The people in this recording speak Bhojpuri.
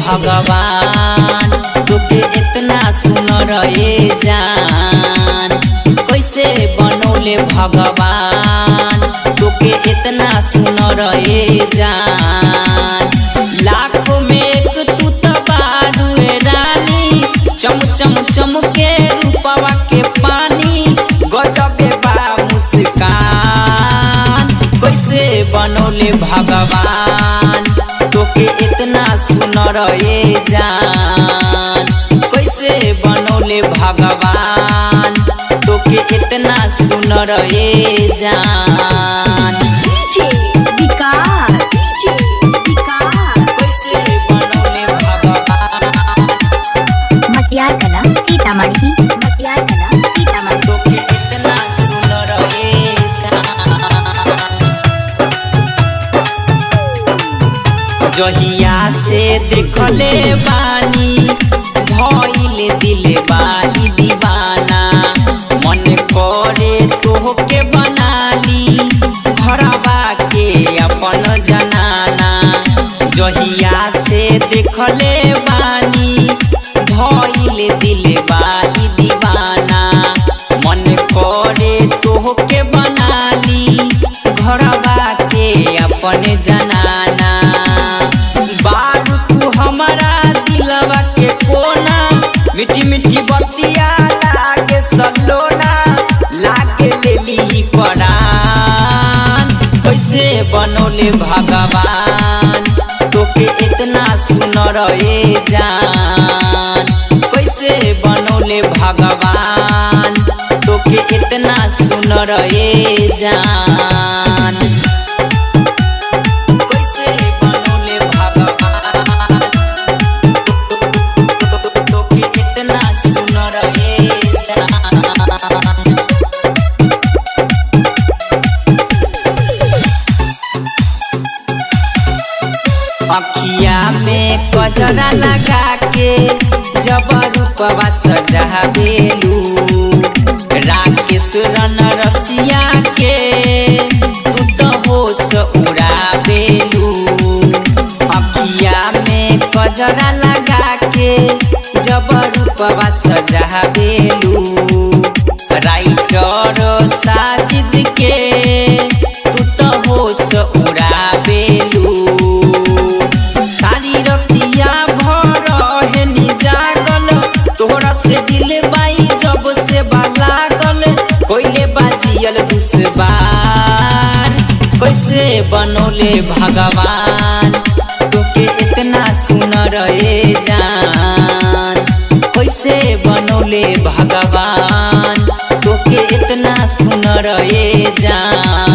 भगवान तोके इतना सुनर ए जान, कैसे बनौले भगवान तोके इतना सुनर ए जान। लाखों में एक तू त बारू ए रानी, चम चम चमके रूपवा के पानी, गजबे बा मुस्कान। कैसे बनौले भगवान तोके इतना सुनर ए जान, कैसे बनौले भगवान तोके इतना सुनर ए जान। डीजे विकास, डीजे विकास, कैसे बनौले भगवान मटियार कला सीतामढ़ी, मटियार कला सीतामढ़ी। तोके इतना सुनर ए जान। जहिया से देखले बानी भइल दिल बाई दीवाना, मन करे तोहके बनाली घरवा के अपन जनाना। जहिया से देखले बानी भइल दिल बाई दीवाना, मन करे तोहके बनाली घरवा के अपन जनाना। बारू तू हमारा दिलवा के कोना, मीठी मीठी बतिया लागे सलोना, लागे लेली परान। कैसे बनौले भगवान तोके इतना सुनर ए जान, कैसे बनौले भगवान तोके इतना सुनर ए जान। कैसे बनौले भगवान तोके इतना सुनर ए जान। अखिया में कजरा लगा के जब रूपवा सजावेलू, राकेश रन रसिया के तू तो होश उड़ावेलू। अखिया में कजरा लगा के जब रूपवा सजावेलू, राइटर साजिद के तू तो होश उड़ावेलू। सारी रतिया भर हेनी जागल, तोहरा से दिल बाई जब से लागल, कोइले बाजियल दुश्वार। कैसे बनौले भगवान तोके इतना सुनर ए जान, कैसे बनौले भगवान तोके इतना सुनर ए जान।